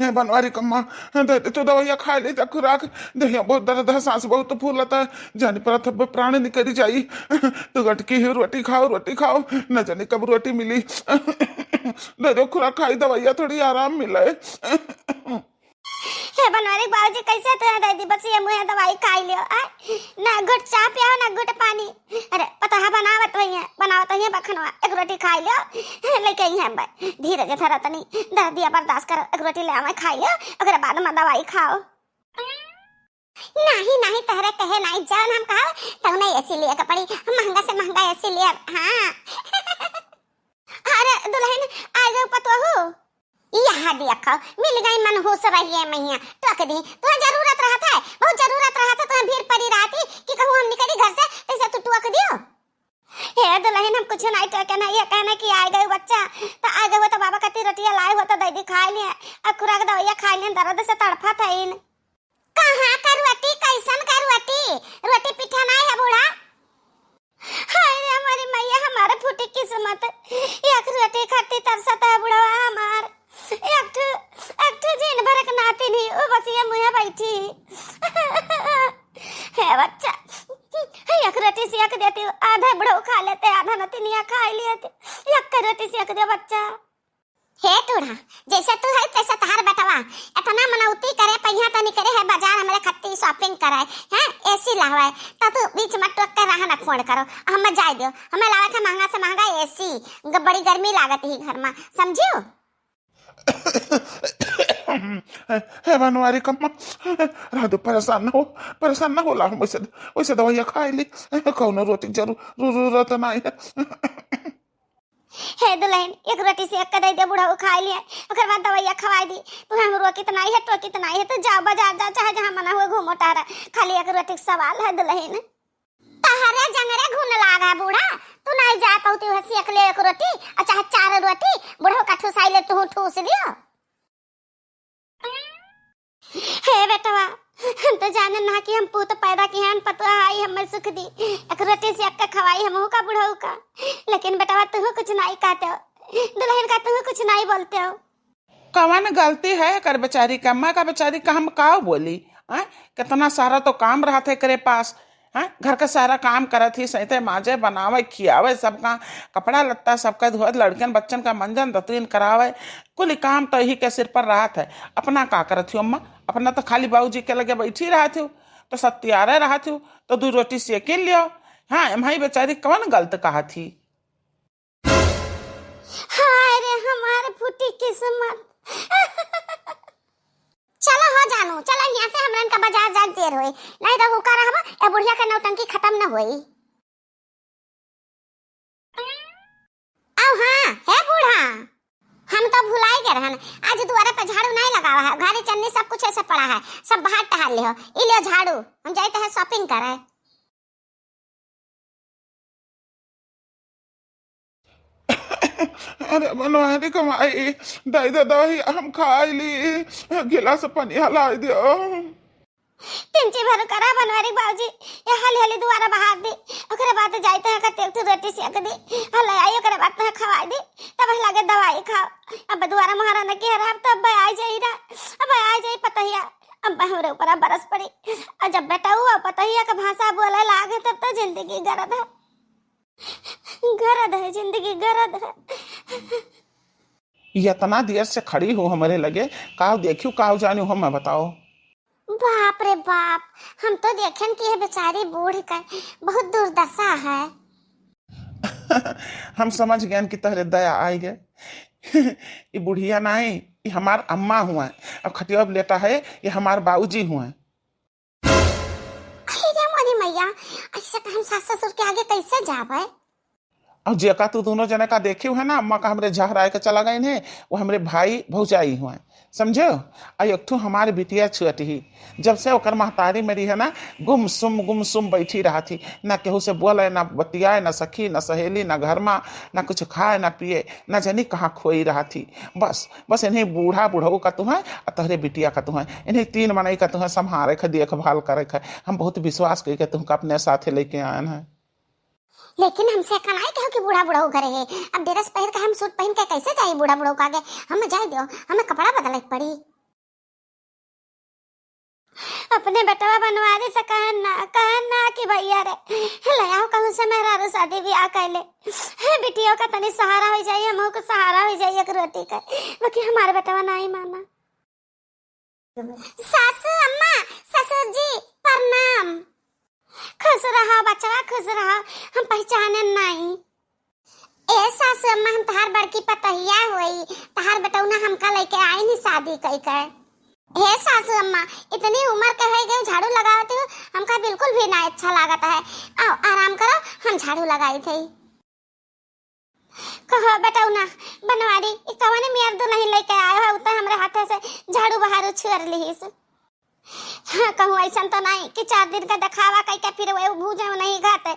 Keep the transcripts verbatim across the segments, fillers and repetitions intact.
हे बनवारी कम्मा, दे दे तू दवाइया खाइ ली, त खुराक। देहिया बहुत दर्द है, सांस बहुत फूलत है, जानी परत अब प्राण निकरी जाई। तू गटकी ही रोटी खाओ, रोटी खाओ, न जानी कब रोटी मिली। दे दो खुराक खाई, दवाइया थोड़ी आराम मिले। हे बनवारी बाबूजी, कैसे तू दे दी? बस ये मुँहे दवाई खाइ लियो, आय? ना घुट चाह पियाओ, ना घुट पानी। अरे, पतोहा बनावत होइहैं, बनावत होइहैं बखनवा, एक रोटी खाइ लियो, लइके अइहैं हम। धीरज धरा तनी, दर्दिया बर्दाश्त करो, एक रोटी ले आवे, खाइ लियो, ओकरे बाद में दवाई खाओ। नाही, नाही, तहरे कहे नाही, जौन हम कहब, तौने एसी लिये के पड़ी, महंगा से महंगा एसी लिये, हाँ। अरे दुलहिन, आइ गउ पतोहू। यहाँ देखो, मिल गई मनहूस रहिए मैया, टोक दी। तुहे जरूरत रहत है, बहुत जरूरत रहत है, तुहे भीड़ पड़ी रहती कि कहूँ हम निकली घर से, तैसे तू टोक दियो। हे दुलहिन, हम कुछ नाहीं टोके ना, ये कहना कि आइ गउ बच्चा, त आइ गउ त बाबा कती रोटिया लाए हो त दे दी खाइ लिए, अब खुराक दवाइया खाइ लिए, दर्द से तड़फत है इन। कहाँ का रोटी, कैसन का रोटी? रोटी पीठा नाहीं है बूढ़ा। हाय रे हमारी मैया, हमार फूटी किस्मत। एक रोटी खाती तरसत है बुढ़वा हमार। एक ठो, एक ठो जिन भर के नातिन ही, उ बस ये मुँहे बैठी। हे बच्चा, एक रोटी सेक देती, आधा बुढ़ऊ खा लेते, आधा नतिनिया खाइ लेती। एक रोटी सेक दे बच्चा। हे टूढ़ा, जैसे तू है तैसे तहार बेटवा। इतना मनौती करे, पहिया तनी करे है बाजार हमरे खत्ती shopping करे, हैं, एसी लावे, त तू बीच में टोक के राह न खोड़ करो। हमें जाए दियो, हमें लावे थे महंगा से महंगा एसी, ग-, बड़ी गर्मी लागत ही घर में, समझियो? हे बनवारी कम्मा, रह दो, परेशान न हो, परेशान न होला, हम वैसे, वैसे दवाइया खाइ ली, कौनो रोटी जरूर, जरूरत नाहीं है। हे दुलहिन, एक रोटी सेक के दे दे, बुढ़ऊ खाइ लिए, ओकर बाद दवाइया खवाइ दी। तू हम रोकित नाहीं है, टोकित नाहीं है, तू जाओ बाजार जाओ, चाहे जहाँ मना हुए घूमो टहरा, खाली एक रोटी के सवाल है दुलहिन। तहरे जंगरे घुन लाग है बूढ़ा, तू नाहीं जा पौती है सेक ले एक रोटी, और चाहे चार रोटी, बुढ़ऊ का ठुसाइ ले, तू ठूस लियो। हे बेटवा, हम तो जाने ना कि हम पूत पैदा किहे हैं, पतोह आई हमें सुख दी, एक रोटी सेक के खवाई हमहू का बुढ़ऊ का, लेकिन बेटवा तुहू कुछ नाहीं कहते हो, दुलहिन का तुहू कुछ नाहीं बोलते हो। कवन गलती है एकर बेचारी का, अम्मा का बेचारी का हम का बोली? आय, कितना सारा तो काम रहत है एकरे पास, हैं? घर का सारा काम करत ही, सैते माजे, बनावे, खियावे, सबका कपड़ा लत्ता, सबका धोए, लड़कन बच्चन का मंजन दतुइन करावे, कुल काम तो यही के सिर पर रहत है। अपना का करत ही अम्मा? अपना तो खाली बाबूजी के लगे बैठी रहत ही, तो सत्यारे रहत ही, तो दू रोटी सेकिन लियो। हाँ, एम्हई बेचारी कवन गलत कहत ही? हाय रे हमार फूटी किस्मत। चलो हो जानू, चलो यहाँ से, हमरन का बाजार जाए देर होई, नाहीं तो हुका रहबा, ए बुढ़िया के नौटंकी खतम न होई। आओ हाँ, हे बूढ़ा, हम तो भुलाइ गए रहन, आज दुआरे पे झाड़ू नाहीं लगावा है, घारी चन्नी सब कुछ ऐसे पड़ा है, सब बाहर टहल लिहो, ई लियो झाड़ू, हम जाइत है shopping करे। अरे बनवारी कमाई, दे दे दवाई, हम खाइ ली, गिलास पनिया लाइ दियो। तिनची भर करा बनवारी बाबूजी, ये हाली हाली दुआरा बहार दी, ओकरे बाद जाइत है कते एक ठो रोटी सेक दी, हले आई ओकरे बाद तो खवाइ दी, तब लगे दवाई खाओ। अब दुआरा महाराना की हराब तो अब आइ जाई रा, अब आइ जाई पतोहिया, अब हमरे ऊपर बरस पड़ी। और जब बेटऊ पतोहिया का भाषा बोले लागे तब तो जिंदगी गरद है। गरद है जिंदगी, गरद है। इतना देर से खड़ी हो हमरे लगे, काव देखियो, काव जानियो, हम बताओ। बाप रे बाप, हम तो देखेन कि ये बेचारी बूढ़ का बहुत दुर्दशा है। हम समझ गए कि तहरे दया आइ गए। ये बुढ़िया नाहीं, ये हमार अम्मा हुआ, अब खटिया पे लेटा है, ये हमार बाबूजी हुआ। अरे रे मोरी मैया, ऐसे तो हम सास ससुर के आगे कैसे जाबे? और जेका तू दोनों जने का देखियो है ना, अम्मा का हमरे झहराए के चला गइन है, वो हमरे भाई भौजाई हुए, समझो? और एक ठो हमारे बिटिया छुअट ही, जब से ओकर महतारी मरी है ना, गुमसुम गुमसुम बैठी रहत ही, ना केहू से बोले, ना बतियाए, ना सखी, ना सहेली, ना घर मा, ना कुछ खाए, ना पिए, ना जानी कहाँ खोई रहत ही। बस, बस इन्हीं बूढ़ा बुढ़ऊ का तुहै, आ तोहरे बिटिया का तुहै, इन्हीं तीन मनई का तुहै संभारे के, देखभाल करे के। हम बहुत विश्वास कइके तुहका अपने साथे लेके आयन है। लेकिन हमसे का नाई कहो कि बूढ़ा बुढ़ऊ घरे है। अब ड्रेस पहिर के हम सूट पहिन के कैसे जाई बूढ़ा बुढ़ऊ का आगे? हम जाए दियो, हमें कपड़ा बदले के पड़ी। अपने बेटवा बनवारी से कहन ना, कहन ना कि भैया रे, ले आओ कहूँ से मेहरारू शादी ब्याह कर ले। हे बिटियों का तनी सहारा हो जाई, हमहू को सहारा हो जाई एक रोटी का। बाकी हमारे बेटवा नाई माना। सासू अम्मा, ससुर जी, प्रणाम। खुश रहो बचवा, खुश रहो। हम पहचाने नाई। ए सासू अम्मा, हम तहार बड़की पतहिया होई, तहार बेटौना हमका लेके आई नी शादी कई के। हे सासू अम्मा, इतनी उम्र के हो गई, झाड़ू लगावत हो, हमका बिल्कुल भी ना अच्छा लागत है। आओ आराम करो, हम झाड़ू लगाई थे। कहो बेटौना बनवारी, ई कवने मेर दुलहिन लेके आए हो, उ तो हमरे हाथे से झाड़ू बहारू छुअर लिहिस। हाँ, कहूँ ऐसन तो नहीं कि चार दिन का देखावा कई के फिर वो भूजे नहीं खाते।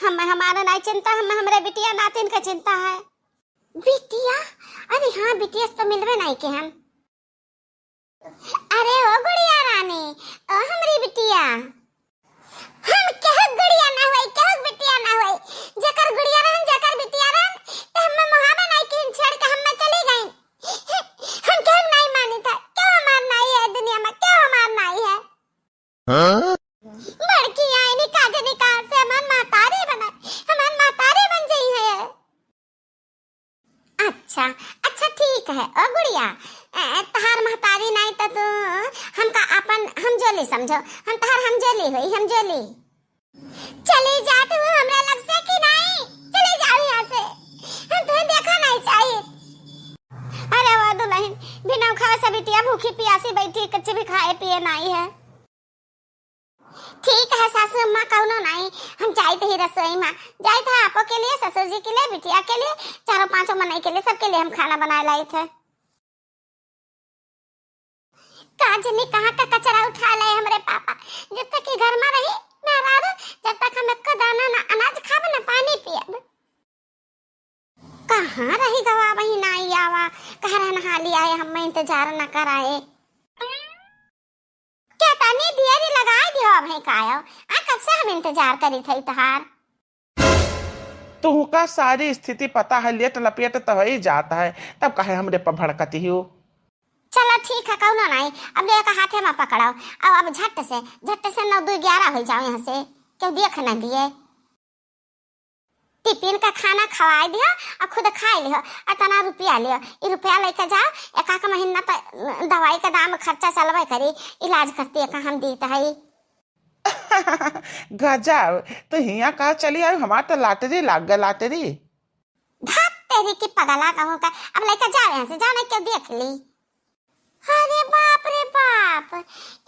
हम, हमारा नहीं चिंता, हम, हमरे बिटिया नातिन का चिंता है। बिटिया? अरे हाँ, बिटिया से तो मिलवे नहीं के हम। अरे ओ गुड़िया रानी, ओ हमरी बिटिया। हम केहू गुड़िया ना होई, केहू बिटिया ना होई। जेकर गुड़िया रहन, जेकर बिटिया रहन, त हम्मे मोहाबे नाई किन, छेड़ के हम्मे चली गई। हम केहू नाई मानी था, केहू हमार नाई है दुनिया में, केहू हमार नाई है। हाँ? बड़की आईनी काजनी कहाँ से हमार महतारी बने, हमार महतारी बन जाई है। अच्छा, अच्छा ठीक है। ओ गुड़िया, ए, तहार महतारी नाई त तू हमका अपन हमजोली समझो, हम तहार हमजोली होई, हमजोली। चली जा तू हमरा लग से कि नाई, चली जाओ यहाँ से, हम तुम्हें देखा नहीं चाहिए। अरे वो दुलहिन, बिना खाए से बिटिया भूखी पियासी बैठी, कुछ भी खाए पिए नाई है। ठीक है सासू अम्मा, कौनो नाई, हम जाइत ही रसोई मा, जाइत है आपो के लिए, ससुर जी के लिए, बिटिया के लिए, चारों पांचों मनई के लिए, सबके लिए हम खाना बनाए लाइत है। का जनी कहाँ का कचरा उठा लाए हमरे पापा, जब तक ये घर मा रही मेहरारू, जब तक हम एको दाना ना अनाज खाब ना पानी पियब। कहाँ रही गवा वही नाई आवा, कह रहन हाली आए, हम इंतजार न कराए। क्या तनी देरी लगाए दियो, अबहीं का आयो? आ, कब से हम इंतजार करी थई तहार। तुहका सारी स्थिति पता है, लेट लपेट तो हो ही जाता है, तब काहे हमरे पर भड़कती हो? चलो ठीक है, कौनो नाई, अब ले का हाथे में पकड़ाओ, अब, अब झट से, झट से नौ दू ग्यारह हो जाओ यहाँ से, क्यों देख न लिए। टिफिन का खाना खवाई दियो और खुद खाई लियो और तना रुपया लियो। ई रुपया लेके जाओ, एक आध महीना तो दवाई का दाम खर्चा चलबे करी, इलाज करती है का हम दीत है। गजब, तो हियाँ कहाँ चली आई, हमार तो लाटरी लाग गई, लाटरी। धत तेरी की पगला कहूँ का, अब लेके जाओ यहाँ से, जाओ नहीं क्यों देख ली। अरे बाप रे बाप,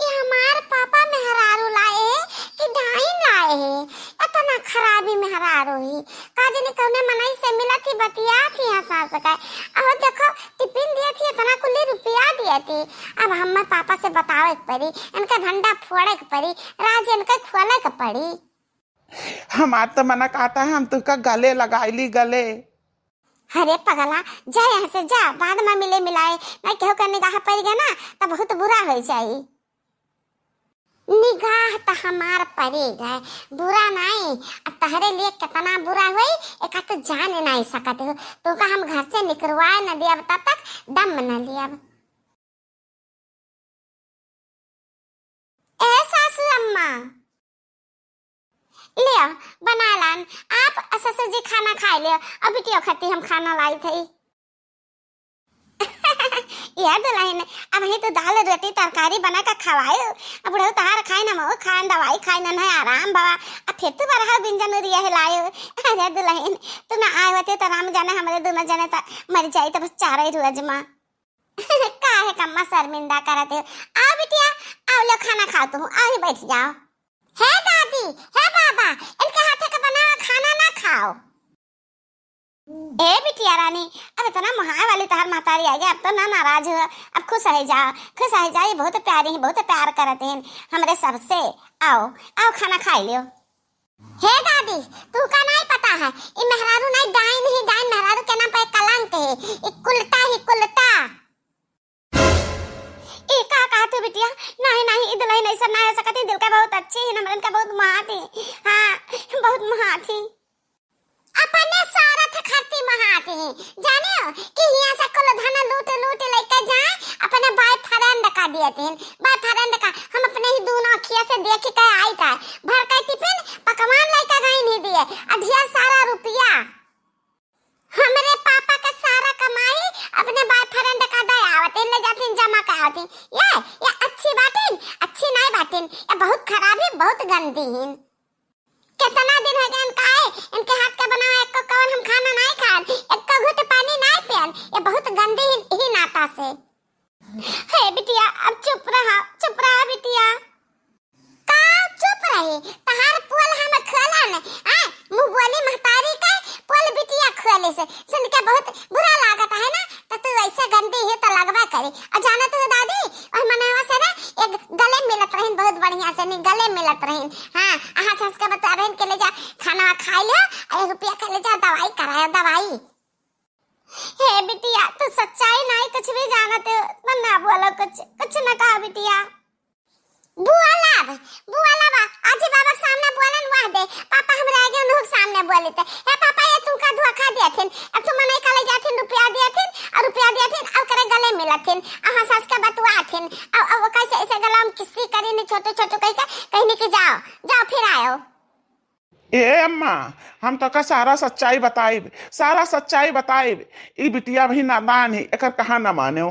ये हमार पापा मेहरारू लाए है कि डाइन लाए है? इतना खराबी मेहरारू ही। का जाने कौने मनई से मिला थी, बतिया थी हंसा सके। अब देखो, टिफिन दिए थी, इतना कुल्ली रुपया दिए थी। अब हमें पापा से बतावे के पड़ी, इनका भंडा फोड़े के पड़ी, राज इनका खोले के पड़ी। हमार तो मना कहता है, हम तुका गले लगाई ली, गले। अरे पगला, जा यहाँ से जा, बाद में मिले मिलाए, नहीं केहू के निगाह पड़ गया ना, तो बहुत बुरा हो जाई। निगाह तो हमार पड़ी गए, बुरा नहीं, अब तहरे लिए कितना बुरा होई, एका तो जान नहीं सकत हो। तुका हम घर से निकलवाए न दिया, तब तक दम न लिया। ए सासू अम्मा, लियो, बना लान, आप आ ससुर जी खाना खाए लियो, और बिटियो खाती हम खाना लाई थई। यह दुलहिन, अब ही तो दाल रोटी तरकारी बना के खवायो, अब बुढ़ऊ तहार खाए ना, मऊ खाए, दवाई खाए ना, नहीं आराम बाबा, अब फिर तू बरहा बिंजन उरिया हिलायो। अरे दुलहिन, तू ना आए होते तो राम जाने हमरे दोनों जने तो मर जाई, तो बस चारे रोज माँ। काहे कम्मा शर्मिंदा करत हो? आओ बिटिया, आओ लो खाना खाओ तुम, आओ ही बैठ जाओ। हे दादी, हे बाबा, इनके हाथे का बनावा खाना ना खाओ। ए बिटिया रानी, अब इतना मुहाए वाली तहार महतारी आ गया, अब तो ना नाराज हो, अब खुश है जाओ, खुश है जाओ, ये बहुत प्यारी है, बहुत प्यार करते हैं हमरे सबसे। आओ, आओ खाना खाई लियो। हे दादी, तू का नहीं पता है, ई मेहरारू नहीं डाइन ही डाइन, मेहरारू के नाम पे कलंक है, ई कुलटा ही कुलटा। ई का कहा तू बिटिया? नहीं, नहीं, ई दुलहिन ऐसा ना हो सकत ही, दिल का बहुत अच्छी ही, हमरन का बहुत माँ थी। हाँ, बहुत माँ थी। अपने स्वार्थ खातिर महात ही, जाने हो कि हियां से कुल धन लूट लूट लेके जाए, अपने बॉयफ्रेंड का दिए थे। बॉयफ्रेंड का हम अपने ही दोनों अखिया से देख के आई था। भर के टिफिन पकवान लेके गई नहीं दिए, और ढेर सारा रुपया। हमरे पापा का सारा कमाई अपने बॉयफ्रेंड का दे आवत, इनले जातिन जमा कर आवतिन। ये, ये अच्छी बातिन, अच्छी नहीं बातिन, ये बहुत खराब ही, बहुत गंदी ही। कितना दिन हो गए इनका आए, इनके हाथ का बनावा एको कवन हम खाना नहीं खान, एको घुट पानी नहीं पियन। ये बहुत गंदी ही, ही नाता से। हे बिटिया, अब चुप रहा, चुप रहा बिटिया। का चुप रही? तहार पोल हम खोलन, आ, मुंह बोली महतारी का पोल बिटिया खोले से सुन के बहुत बुरा लागत है ना, तो तू ऐसे गंदी ही तो लगबा करे। और जानत हो दादी, वही मनवा से ना एक गले मिलत रहिन, बहुत बढ़िया से नहीं गले मिलत रहिन। हाँ, अहाँ सास के बता रहिन के ले जा खाना खा लियो, और रुपया के ले जा दवाई करायो, दवाई। हे बिटिया, तू सच्चाई नहीं कुछ भी जानत हो, तो ना बोलो कुछ, कुछ ना कहा बिटिया। बुआ लाभ, बुआ लाभ, आजी बाबा के सामने बोलन वह दे, पापा हमरे आगे उन्हों के सामने बोले थे, "हे पापा, ये तुमका धोखा दिया थिन, अब तुम मने का ले जाथिन, रुपया दिया थिन, और रुपया दिया थिन, अब करे गले मिला थिन, अहाँ सास के बतुआ थिन, अब, अब वो कैसे ऐसे गला में किस्सी करी नहीं, छोटू, छोटू कह के, कहने की जाओ, जाओ फिर आयो।" ए अम्मा, हम तोका सारा सच्चाई बताइब, सारा सच्चाई बताइब। ई बिटिया भी नादान ही, एकर कहा न मानो।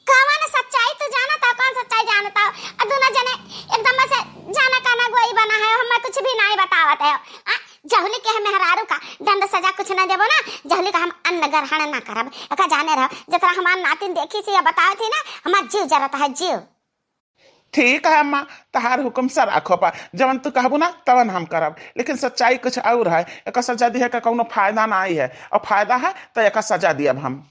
कवन सच्चाई तू जानत हो, कौन सच्चाई जानत हो? आ दोनों जने एकदम से जाना काना गोई बना है, हमें कुछ भी नहीं बतावत है। आ, जहुली के हम मेहरारू का दंड सजा कुछ न देबो ना, जहुली का हम अन्न ग्रहण ना करब। एका जाने रहो, जितना हमार नातिन देखी से या बतावत ही ना, हमार जीव जरत है, जीव। ठीक है अम्मा, तहार हुक्म सर आखो पा, जवन तू कहबू ना तवन हम करब, लेकिन सच्चाई कुछ और है। एकर सजा दिहे का कौनो फायदा ना आई है, और फायदा है तो एकर सजा दियब हम।